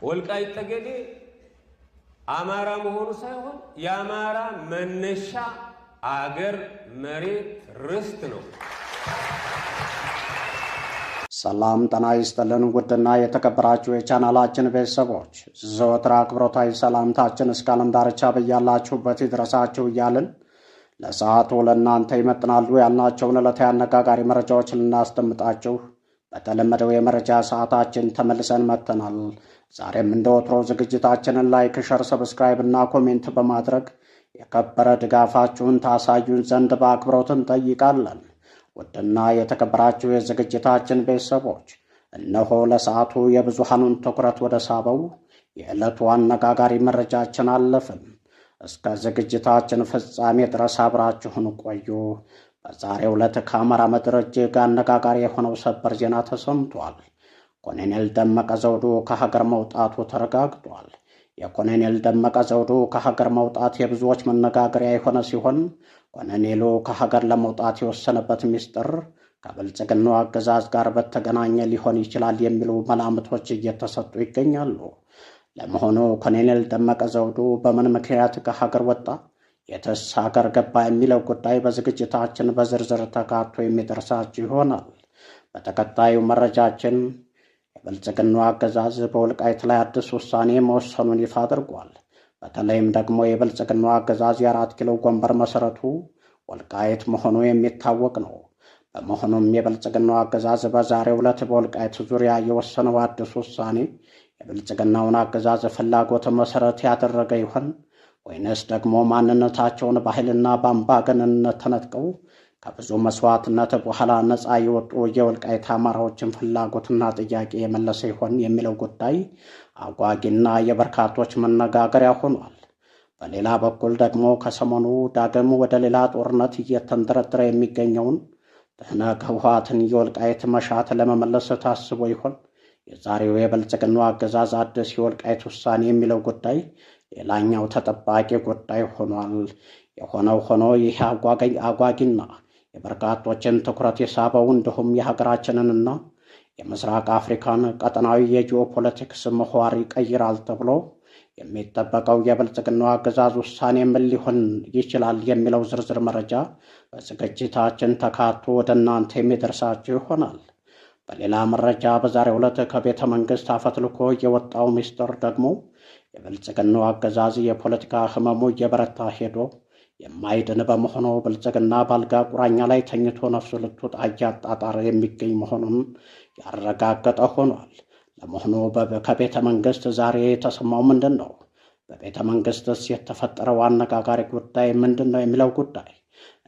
ወልቃይት ጠገዴ አማራ መሆኑ ሳይሆን የአማራ መነሻ አገር፣ መሬት፣ ርስት ነው። ሰላም ጤና ይስጥልን። ውድና የተከበራችሁ የቻናላችን ቤተሰቦች፣ ዘወትር አክብሮታዊ ሰላምታችን እስከ ዓለም ዳርቻ በያላችሁበት ይድረሳችሁ እያልን ለሰዓቱ ለእናንተ ይመጥናሉ ያልናቸውን ዕለታዊ አነጋጋሪ መረጃዎች ልናስደምጣችሁ በተለመደው የመረጃ ሰዓታችን ተመልሰን መጥተናል። ዛሬም እንደ ወትሮ ዝግጅታችንን like፣ share፣ subscribe እና comment በማድረግ የከበረ ድጋፋችሁን ታሳዩን ዘንድ በአክብሮት እንጠይቃለን። ውድና የተከበራችሁ የዝግጅታችን ቤተሰቦች፣ እነሆ ለሰዓቱ የብዙሃኑን ትኩረት ወደ ሳበው የዕለቱ አነጋጋሪ መረጃችን አለፍን። እስከ ዝግጅታችን ፍጻሜ ድረስ አብራችሁን ቆዩ። በዛሬው ዕለት ከአማራ ምድር እጅግ አነጋጋሪ የሆነው ሰበር ዜና ተሰምቷል። ኮሎኔል ደመቀ ዘውዱ ከሀገር መውጣቱ ተረጋግጧል። የኮሎኔል ደመቀ ዘውዱ ከሀገር መውጣት የብዙዎች መነጋገሪያ የሆነ ሲሆን፣ ኮሎኔሉ ከሀገር ለመውጣት የወሰነበት ምስጢር ከብልጽግናው አገዛዝ ጋር በተገናኘ ሊሆን ይችላል የሚሉ መላምቶች እየተሰጡ ይገኛሉ። ለመሆኑ ኮሎኔል ደመቀ ዘውዱ በምን ምክንያት ከሀገር ወጣ? የትስ ሀገር ገባ? የሚለው ጉዳይ በዝግጅታችን በዝርዝር ተካቶ የሚደርሳችሁ ይሆናል። በተከታዩ መረጃችን የብልጽግናው አገዛዝ በወልቃይት ላይ አዲስ ውሳኔ መወሰኑን ይፋ አድርጓል። በተለይም ደግሞ የብልጽግናው አገዛዝ የ4 ኪሎ ወንበር መሰረቱ ወልቃይት መሆኑ የሚታወቅ ነው። በመሆኑም የብልጽግናው አገዛዝ በዛሬው ዕለት በወልቃይት ዙሪያ የወሰነው አዲስ ውሳኔ የብልጽግናውን አገዛዝ ፍላጎት መሰረት ያደረገ ይሆን ወይንስ ደግሞ ማንነታቸውን በኃይልና በአምባገነንነት ተነጥቀው ከብዙ መስዋዕትነት በኋላ ነፃ የወጡ የወልቃይት አማራዎችን ፍላጎትና ጥያቄ የመለሰ ይሆን የሚለው ጉዳይ አጓጊና የበርካቶች መነጋገሪያ ሆኗል። በሌላ በኩል ደግሞ ከሰሞኑ ዳግም ወደ ሌላ ጦርነት እየተንደረደረ የሚገኘውን ትህነግ ህወሓትን የወልቃይት መሻት ለመመለስ ታስቦ ይሆን? የዛሬው የብልጽግናው አገዛዝ አዲስ የወልቃይት ውሳኔ የሚለው ጉዳይ ሌላኛው ተጠባቂ ጉዳይ ሆኗል። የሆነው ሆኖ ይህ አጓጊና የበርካቶችን ትኩረት የሳበው እንዲሁም የሀገራችንንና የምስራቅ አፍሪካን ቀጠናዊ የጂኦፖለቲክስ ምህዋር ይቀይራል ተብሎ የሚጠበቀው የብልጽግናው አገዛዝ ውሳኔ ምን ሊሆን ይችላል የሚለው ዝርዝር መረጃ በዝግጅታችን ተካቶ ወደ እናንተ የሚደርሳችሁ ይሆናል። በሌላ መረጃ በዛሬው ዕለት ከቤተ መንግስት አፈትልኮ የወጣው ሚስጥር ደግሞ የብልጽግናው አገዛዝ የፖለቲካ ህመሙ እየበረታ ሄዶ የማይድን በመሆኑ ብልጽግና በአልጋ ቁራኛ ላይ ተኝቶ ነፍሱ ልትወጣ እያጣጣረ የሚገኝ መሆኑን ያረጋገጠ ሆኗል። ለመሆኑ ከቤተ መንግስት ዛሬ የተሰማው ምንድን ነው? በቤተ መንግስትስ የተፈጠረው አነጋጋሪ ጉዳይ ምንድን ነው የሚለው ጉዳይ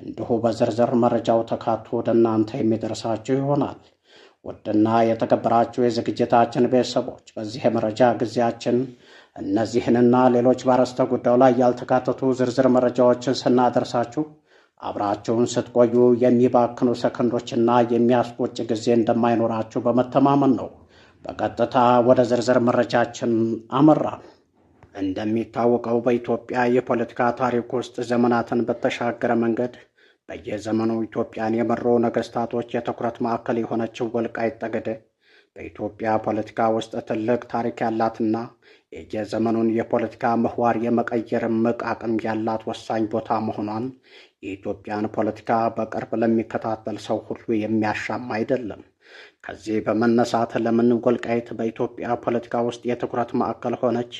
እንዲሁ በዝርዝር መረጃው ተካቶ ወደ እናንተ የሚደርሳችሁ ይሆናል። ውድና የተከበራችሁ የዝግጅታችን ቤተሰቦች፣ በዚህ የመረጃ ጊዜያችን እነዚህንና ሌሎች በአርዕስተ ጉዳዩ ላይ ያልተካተቱ ዝርዝር መረጃዎችን ስናደርሳችሁ አብራችሁን ስትቆዩ የሚባክኑ ሰከንዶችና የሚያስቆጭ ጊዜ እንደማይኖራችሁ በመተማመን ነው። በቀጥታ ወደ ዝርዝር መረጃችን አመራን። እንደሚታወቀው በኢትዮጵያ የፖለቲካ ታሪክ ውስጥ ዘመናትን በተሻገረ መንገድ በየዘመኑ ኢትዮጵያን የመሩ ነገስታቶች የትኩረት ማዕከል የሆነችው ወልቃይት ጠገዴ በኢትዮጵያ ፖለቲካ ውስጥ ትልቅ ታሪክ ያላትና የየዘመኑን የፖለቲካ ምህዋር የመቀየር እምቅ አቅም ያላት ወሳኝ ቦታ መሆኗን የኢትዮጵያን ፖለቲካ በቅርብ ለሚከታተል ሰው ሁሉ የሚያሻማ አይደለም። ከዚህ በመነሳት ለምን ወልቃይት በኢትዮጵያ ፖለቲካ ውስጥ የትኩረት ማዕከል ሆነች?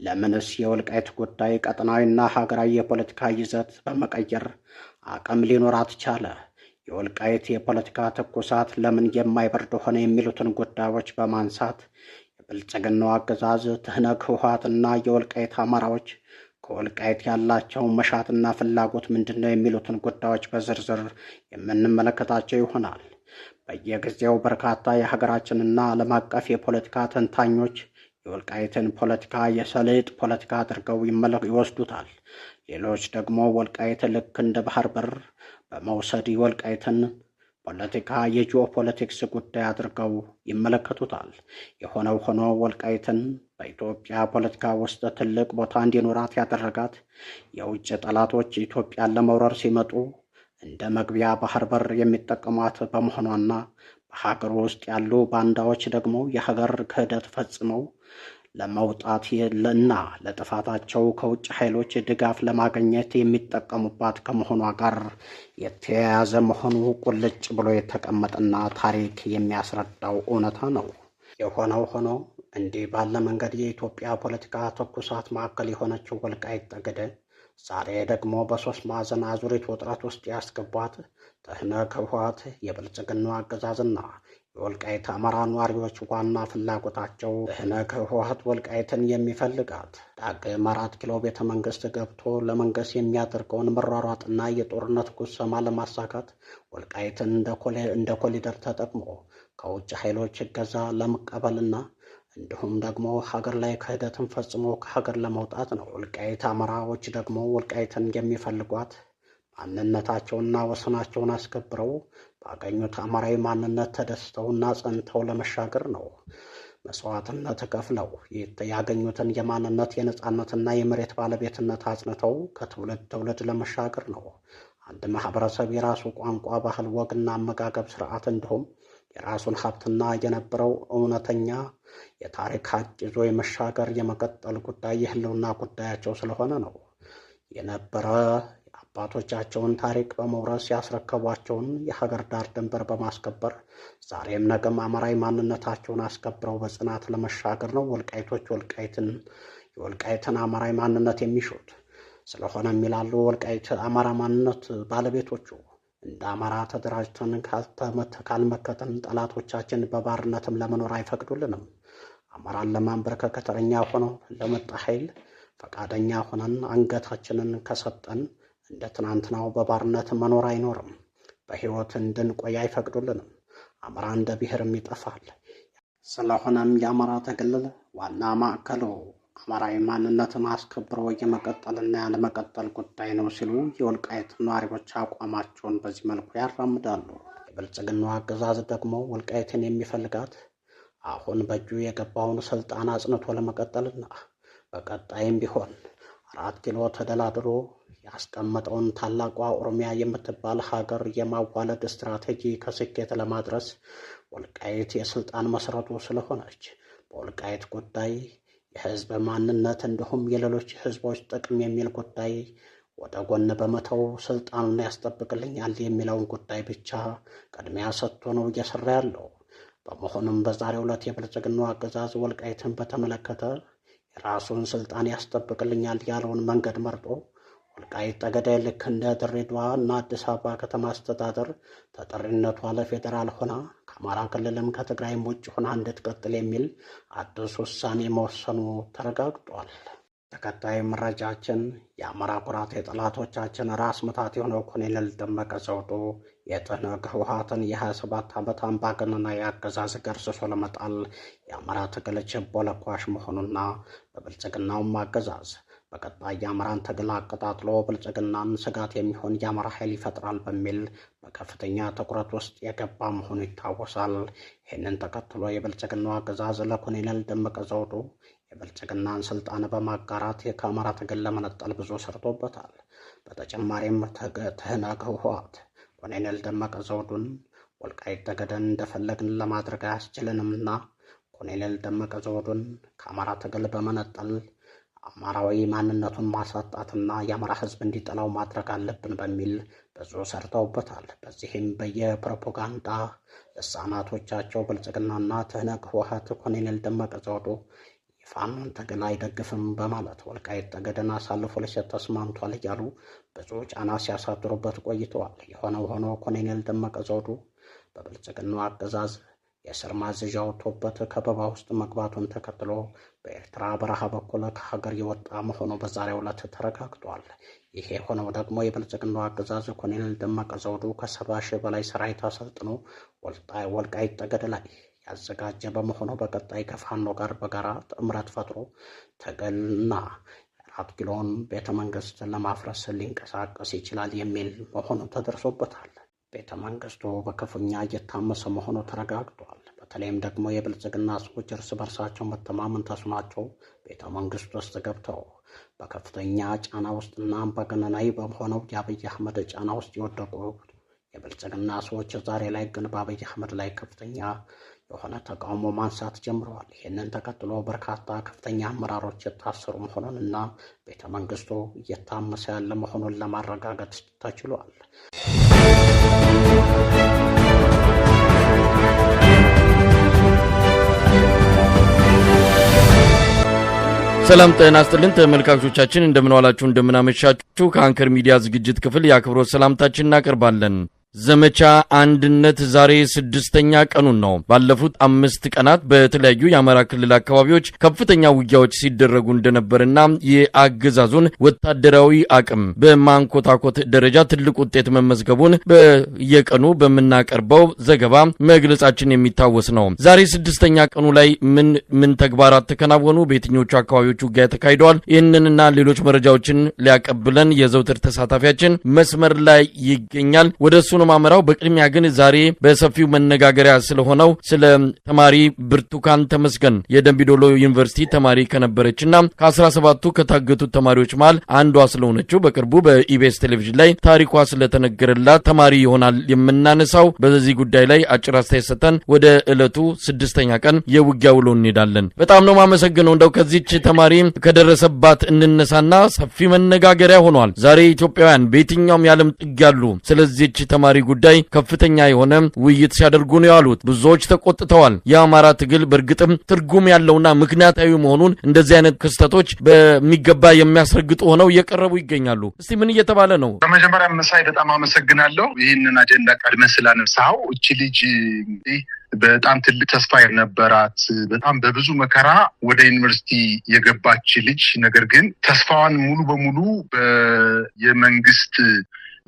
ለምንስ የወልቃይት ጉዳይ ቀጠናዊና ሀገራዊ የፖለቲካ ይዘት በመቀየር አቅም ሊኖራት ቻለ? የወልቃይት የፖለቲካ ትኩሳት ለምን የማይበርድ ሆነ? የሚሉትን ጉዳዮች በማንሳት የብልጽግናው አገዛዝ፣ ትህነግ ህወሓትና የወልቃይት አማራዎች ከወልቃይት ያላቸው መሻትና ፍላጎት ምንድን ነው የሚሉትን ጉዳዮች በዝርዝር የምንመለከታቸው ይሆናል። በየጊዜው በርካታ የሀገራችንና ዓለም አቀፍ የፖለቲካ ተንታኞች የወልቃይትን ፖለቲካ የሰሊጥ ፖለቲካ አድርገው ይወስዱታል። ሌሎች ደግሞ ወልቃይት ልክ እንደ ባህር በር በመውሰድ የወልቃይትን ፖለቲካ የጂኦፖለቲክስ ጉዳይ አድርገው ይመለከቱታል። የሆነው ሆኖ ወልቃይትን በኢትዮጵያ ፖለቲካ ውስጥ ትልቅ ቦታ እንዲኖራት ያደረጋት የውጭ ጠላቶች ኢትዮጵያን ለመውረር ሲመጡ እንደ መግቢያ ባህር በር የሚጠቀሟት በመሆኗና በሀገር ውስጥ ያሉ ባንዳዎች ደግሞ የሀገር ክህደት ፈጽመው ለመውጣት እና ለጥፋታቸው ከውጭ ኃይሎች ድጋፍ ለማግኘት የሚጠቀሙባት ከመሆኗ ጋር የተያያዘ መሆኑ ቁልጭ ብሎ የተቀመጠና ታሪክ የሚያስረዳው እውነታ ነው። የሆነው ሆኖ እንዲህ ባለ መንገድ የኢትዮጵያ ፖለቲካ ትኩሳት ማዕከል የሆነችው ወልቃይት ጠገዴ ዛሬ ደግሞ በሶስት ማዕዘን አዙሪት ውጥረት ውስጥ ያስገቧት ትህነግ ህወሓት፣ የብልጽግናው አገዛዝና የወልቃይት አማራ ነዋሪዎች ዋና ፍላጎታቸው ትህነግ ህወሓት ወልቃይትን የሚፈልጋት ዳግም 4 ኪሎ ቤተ መንግስት ገብቶ ለመንገስ የሚያደርገውን መሯሯጥና የጦርነት ጉሰማ ለማሳካት ወልቃይትን እንደ ኮሊደር ተጠቅሞ ከውጭ ኃይሎች እገዛ ለመቀበልና እንዲሁም ደግሞ ሀገር ላይ ክህደትን ፈጽሞ ከሀገር ለመውጣት ነው። ወልቃይት አማራዎች ደግሞ ወልቃይትን የሚፈልጓት ማንነታቸውንና ወሰናቸውን አስከብረው ባገኙት አማራዊ ማንነት ተደስተውና ጸንተው ለመሻገር ነው። መስዋዕትነት ከፍለው ያገኙትን የማንነት የነጻነትና የመሬት ባለቤትነት አጽንተው ከትውልድ ትውልድ ለመሻገር ነው። አንድ ማህበረሰብ የራሱ ቋንቋ፣ ባህል፣ ወግና አመጋገብ ስርዓት እንዲሁም የራሱን ሀብትና የነበረው እውነተኛ የታሪክ ሀቅ ይዞ የመሻገር የመቀጠል ጉዳይ የህልውና ጉዳያቸው ስለሆነ ነው። የነበረ አባቶቻቸውን ታሪክ በመውረስ ያስረከቧቸውን የሀገር ዳር ድንበር በማስከበር ዛሬም ነገም አማራዊ ማንነታቸውን አስከብረው በጽናት ለመሻገር ነው ወልቃይቶች የወልቃይትን አማራዊ ማንነት የሚሹት። ስለሆነም ይላሉ ወልቃይት አማራ ማንነት ባለቤቶቹ፣ እንደ አማራ ተደራጅተን ካልመከተን ጠላቶቻችን በባርነትም ለመኖር አይፈቅዱልንም። አማራን ለማንበርከክ ተረኛ ሆኖ ለመጣ ኃይል ፈቃደኛ ሆነን አንገታችንን ከሰጠን እንደ ትናንትናው በባርነት መኖር አይኖርም። በሕይወት እንድንቆይ አይፈቅዱልንም። አማራ እንደ ብሔርም ይጠፋል። ስለሆነም የአማራ ትግል ዋና ማዕከሉ አማራዊ ማንነትን አስከብሮ የመቀጠልና ያለመቀጠል ጉዳይ ነው ሲሉ የወልቃይት ነዋሪዎች አቋማቸውን በዚህ መልኩ ያራምዳሉ። የብልጽግናው አገዛዝ ደግሞ ወልቃይትን የሚፈልጋት አሁን በእጁ የገባውን ስልጣን አጽንቶ ለመቀጠልና በቀጣይም ቢሆን 4 ኪሎ ተደላድሎ ያስቀመጠውን ታላቋ ኦሮሚያ የምትባል ሀገር የማዋለድ ስትራቴጂ ከስኬት ለማድረስ ወልቃይት የስልጣን መሰረቱ ስለሆነች በወልቃይት ጉዳይ የህዝብ ማንነት እንዲሁም የሌሎች ህዝቦች ጥቅም የሚል ጉዳይ ወደ ጎን በመተው ስልጣኑን ያስጠብቅልኛል የሚለውን ጉዳይ ብቻ ቅድሚያ ሰጥቶ ነው እየሰራ ያለው። በመሆኑም በዛሬው ዕለት የብልጽግናው አገዛዝ ወልቃይትን በተመለከተ የራሱን ስልጣን ያስጠብቅልኛል ያለውን መንገድ መርጦ ወልቃይት ጠገዴ ልክ እንደ ድሬዳዋ እና አዲስ አበባ ከተማ አስተዳደር ተጠሪነቷ ለፌዴራል ሆና ከአማራ ክልልም ከትግራይም ውጭ ሆና እንድትቀጥል የሚል አዲስ ውሳኔ መወሰኑ ተረጋግጧል። ተከታይ መረጃችን የአማራ ኩራት የጠላቶቻችን ራስ ምታት የሆነው ኮሎኔል ደመቀ ዘውዱ የትህነግ ህወሓትን የ27 ዓመት አምባገነናዊ አገዛዝ ገርስሶ ለመጣል የአማራ ትግል ችቦ ለኳሽ መሆኑና በብልጽግናውም አገዛዝ በቀጣይ የአማራን ትግል አቀጣጥሎ ብልጽግናን ስጋት የሚሆን የአማራ ኃይል ይፈጥራል በሚል በከፍተኛ ትኩረት ውስጥ የገባ መሆኑ ይታወሳል። ይህንን ተከትሎ የብልጽግናው አገዛዝ ለኮሎኔል ደመቀ ዘውዱ የብልጽግናን ስልጣን በማጋራት ከአማራ ትግል ለመነጠል ብዙ ሰርቶበታል። በተጨማሪም ትህነግ ህወሓት ኮሎኔል ደመቀ ዘውዱን ወልቃይት ጠገዴን እንደፈለግን ለማድረግ አያስችልንምና ኮሎኔል ደመቀ ዘውዱን ከአማራ ትግል በመነጠል አማራዊ ማንነቱን ማሳጣትና የአማራ ህዝብ እንዲጠላው ማድረግ አለብን በሚል ብዙ ሰርተውበታል። በዚህም በየፕሮፓጋንዳ ልሳናቶቻቸው ብልጽግናና ትህነግ ህወሓት ኮሎኔል ደመቀ ዘውዱ የፋኖን ትግል አይደግፍም በማለት ወልቃይት ጠገዴን አሳልፎ ሊሰጥ ተስማምቷል እያሉ ብዙ ጫና ሲያሳድሩበት ቆይተዋል። የሆነው ሆኖ ኮሎኔል ደመቀ ዘውዱ በብልጽግናው አገዛዝ የእስር ማዘዣ ወጥቶበት ከበባ ውስጥ መግባቱን ተከትሎ በኤርትራ በረሃ በኩል ከሀገር የወጣ መሆኑ በዛሬው ዕለት ተረጋግጧል። ይህ የሆነው ደግሞ የብልጽግናው አገዛዝ ኮሎኔል ደመቀ ዘውዱ ከ70 ሺህ በላይ ሰራዊት አሰልጥኖ ወልቃይት ጠገዴ ላይ ያዘጋጀ በመሆኑ በቀጣይ ከፋኖ ጋር በጋራ ጥምረት ፈጥሮ ትግልና 4 ኪሎን ቤተ መንግስት ለማፍረስ ሊንቀሳቀስ ይችላል የሚል መሆኑ ተደርሶበታል። ቤተ መንግስቱ በክፉኛ እየታመሰ መሆኑ ተረጋግጧል። በተለይም ደግሞ የብልጽግና ሰዎች እርስ በርሳቸው መተማመን ተስኗቸው ቤተ መንግስቱ ውስጥ ገብተው በከፍተኛ ጫና ውስጥና አምባገነናዊ በሆነው የአብይ አህመድ ጫና ውስጥ የወደቁ የብልጽግና ሰዎች ዛሬ ላይ ግን በአብይ አህመድ ላይ ከፍተኛ የሆነ ተቃውሞ ማንሳት ጀምረዋል። ይህንን ተከትሎ በርካታ ከፍተኛ አመራሮች የታሰሩ መሆኑን እና ቤተ መንግስቱ እየታመሰ ያለ መሆኑን ለማረጋገጥ ተችሏል። ሰላም ጤና ይስጥልን ተመልካቾቻችን፣ እንደምን ዋላችሁ፣ እንደምን አመሻችሁ። ከአንከር ሚዲያ ዝግጅት ክፍል የአክብሮት ሰላምታችን እናቀርባለን። ዘመቻ አንድነት ዛሬ 6ኛ ቀኑን ነው። ባለፉት 5 ቀናት በተለያዩ የአማራ ክልል አካባቢዎች ከፍተኛ ውጊያዎች ሲደረጉ እንደነበርና የአገዛዙን ወታደራዊ አቅም በማንኮታኮት ደረጃ ትልቅ ውጤት መመዝገቡን በየቀኑ በምናቀርበው ዘገባ መግለጻችን የሚታወስ ነው። ዛሬ 6ኛ ቀኑ ላይ ምን ምን ተግባራት ተከናወኑ? በየትኞቹ አካባቢዎች ውጊያ ተካሂደዋል? ይህንንና ሌሎች መረጃዎችን ሊያቀብለን የዘውትር ተሳታፊያችን መስመር ላይ ይገኛል። ወደ እሱ ነው ማመራው። በቅድሚያ ግን ዛሬ በሰፊው መነጋገሪያ ስለሆነው ስለ ተማሪ ብርቱካን ተመስገን የደምቢዶሎ ዩኒቨርሲቲ ተማሪ ከነበረችና ከ17ቱ ከታገቱት ተማሪዎች መሃል አንዷ ስለሆነችው በቅርቡ በኢቢኤስ ቴሌቪዥን ላይ ታሪኳ ስለተነገረላት ተማሪ ይሆናል የምናነሳው። በዚህ ጉዳይ ላይ አጭር አስተያየት ሰጥተን ወደ ዕለቱ 6ኛ ቀን የውጊያ ውሎ እንሄዳለን። በጣም ነው ማመሰግነው። እንደው ከዚች ተማሪ ከደረሰባት እንነሳና ሰፊ መነጋገሪያ ሆኗል። ዛሬ ኢትዮጵያውያን በየትኛውም የዓለም ጥግ ያሉ ስለዚች ተማሪ ጉዳይ ከፍተኛ የሆነ ውይይት ሲያደርጉ ነው ያሉት። ብዙዎች ተቆጥተዋል። የአማራ ትግል በእርግጥም ትርጉም ያለውና ምክንያታዊ መሆኑን እንደዚህ አይነት ክስተቶች በሚገባ የሚያስረግጡ ሆነው እየቀረቡ ይገኛሉ። እስቲ ምን እየተባለ ነው? በመጀመሪያ መሳይ በጣም አመሰግናለሁ ይህንን አጀንዳ ቀድመህ ስላነሳኸው። እቺ ልጅ እንግዲህ በጣም ትልቅ ተስፋ የነበራት፣ በጣም በብዙ መከራ ወደ ዩኒቨርሲቲ የገባች ልጅ፣ ነገር ግን ተስፋዋን ሙሉ በሙሉ የመንግስት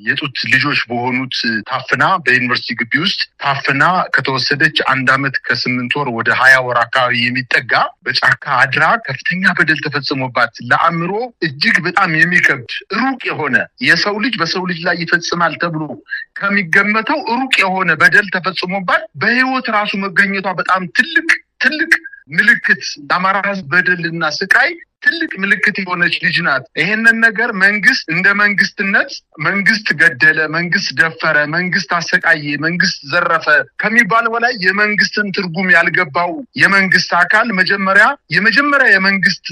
የጡት ልጆች በሆኑት ታፍና፣ በዩኒቨርሲቲ ግቢ ውስጥ ታፍና ከተወሰደች 1 ዓመት ከ8 ወር ወደ 20 ወር አካባቢ የሚጠጋ በጫካ አድራ ከፍተኛ በደል ተፈጽሞባት፣ ለአእምሮ እጅግ በጣም የሚከብድ፣ ሩቅ የሆነ፣ የሰው ልጅ በሰው ልጅ ላይ ይፈጽማል ተብሎ ከሚገመተው ሩቅ የሆነ በደል ተፈጽሞባት በህይወት ራሱ መገኘቷ በጣም ትልቅ ትልቅ ምልክት፣ ለአማራ ህዝብ በደልና ስቃይ ትልቅ ምልክት የሆነች ልጅ ናት። ይሄንን ነገር መንግስት እንደ መንግስትነት መንግስት ገደለ፣ መንግስት ደፈረ፣ መንግስት አሰቃየ፣ መንግስት ዘረፈ ከሚባል በላይ የመንግስትን ትርጉም ያልገባው የመንግስት አካል መጀመሪያ የመጀመሪያ የመንግስት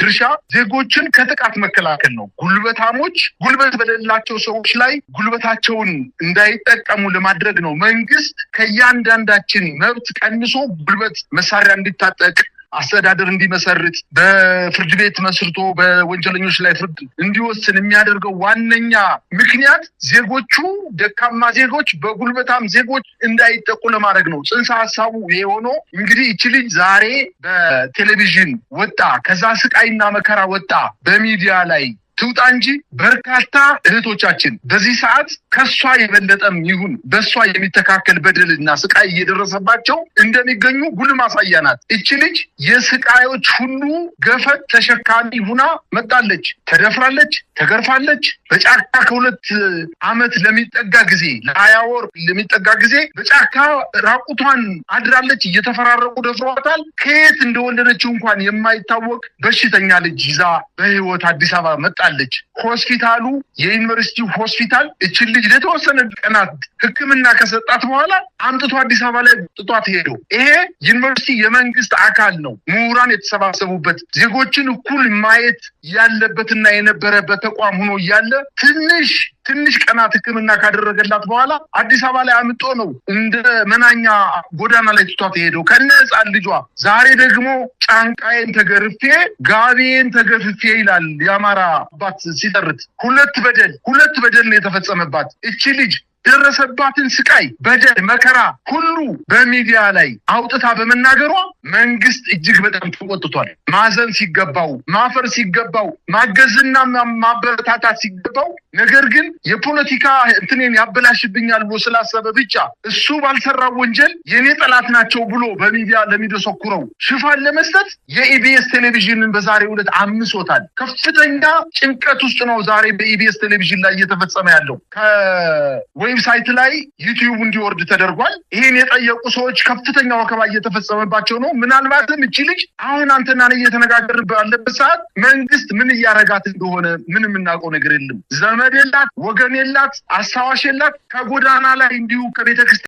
ድርሻ ዜጎችን ከጥቃት መከላከል ነው። ጉልበታሞች ጉልበት በሌላቸው ሰዎች ላይ ጉልበታቸውን እንዳይጠቀሙ ለማድረግ ነው። መንግስት ከእያንዳንዳችን መብት ቀንሶ ጉልበት መሳሪያ እንዲታጠቅ፣ አስተዳደር እንዲመሰርት፣ በፍርድ ቤት መስርቶ በወንጀለኞች ላይ ፍርድ እንዲወስን የሚያደርገው ዋነኛ ምክንያት ዜጎቹ፣ ደካማ ዜጎች በጉልበታም ዜጎች እንዳይጠቁ ለማድረግ ነው። ጽንሰ ሀሳቡ ይሄ ሆኖ እንግዲህ ይቺ ልጅ ዛሬ በቴሌቪዥን ወጣ፣ ከዛ ስቃይና መከራ ወጣ፣ በሚዲያ ላይ ትውጣ እንጂ በርካታ እህቶቻችን በዚህ ሰዓት ከሷ የበለጠም ይሁን በሷ የሚተካከል በደልና ስቃይ እየደረሰባቸው እንደሚገኙ ጉልህ ማሳያ ናት። እቺ ልጅ የስቃዮች ሁሉ ገፈት ተሸካሚ ሁና መጣለች። ተደፍራለች፣ ተገርፋለች። በጫካ ከ2 ዓመት ለሚጠጋ ጊዜ፣ ለ20 ወር ለሚጠጋ ጊዜ በጫካ ራቁቷን አድራለች። እየተፈራረቁ ደፍሯታል። ከየት እንደወለደችው እንኳን የማይታወቅ በሽተኛ ልጅ ይዛ በህይወት አዲስ አበባ መጣለች። ሆስፒታሉ፣ የዩኒቨርሲቲ ሆስፒታል እችን ልጅ ለተወሰነ ቀናት ሕክምና ከሰጣት በኋላ አምጥቶ አዲስ አበባ ላይ ጥሏት ሄደው። ይሄ ዩኒቨርሲቲ የመንግስት አካል ነው። ምሁራን የተሰባሰቡበት፣ ዜጎችን እኩል ማየት ያለበትና የነበረበት ተቋም ሆኖ እያለ ትንሽ ትንሽ ቀናት ሕክምና ካደረገላት በኋላ አዲስ አበባ ላይ አምጦ ነው እንደ መናኛ ጎዳና ላይ ትቷት የሄደው ከነ ህፃን ልጇ። ዛሬ ደግሞ ጫንቃዬን ተገርፌ ጋቢዬን ተገፍፌ ይላል የአማራ አባት ሲተርት። ሁለት በደል፣ ሁለት በደል ነው የተፈጸመባት። እቺ ልጅ ደረሰባትን ስቃይ፣ በደል፣ መከራ ሁሉ በሚዲያ ላይ አውጥታ በመናገሯ መንግስት እጅግ በጣም ተቆጥቷል። ማዘን ሲገባው፣ ማፈር ሲገባው፣ ማገዝና ማበረታታት ሲገባው፣ ነገር ግን የፖለቲካ እንትኔን ያበላሽብኛል ብሎ ስላሰበ ብቻ እሱ ባልሰራው ወንጀል የኔ ጠላት ናቸው ብሎ በሚዲያ ለሚደሰኩረው ሽፋን ለመስጠት የኢቢኤስ ቴሌቪዥንን በዛሬው ዕለት አምሶታል። ከፍተኛ ጭንቀት ውስጥ ነው ዛሬ በኢቢኤስ ቴሌቪዥን ላይ እየተፈጸመ ያለው። ከ website ላይ ዩቲዩብ እንዲወርድ ተደርጓል። ይህን የጠየቁ ሰዎች ከፍተኛ ወከባ እየተፈጸመባቸው ነው። ምናልባትም እቺ ልጅ አሁን አንተና እኔ እየተነጋገርን ባለበት ሰዓት መንግስት ምን እያረጋት እንደሆነ ምን የምናውቀው ነገር የለም። ዘመድ የላት፣ ወገን የላት፣ አስታዋሽ የላት። ከጎዳና ላይ እንዲሁ ከቤተ ክርስቲያን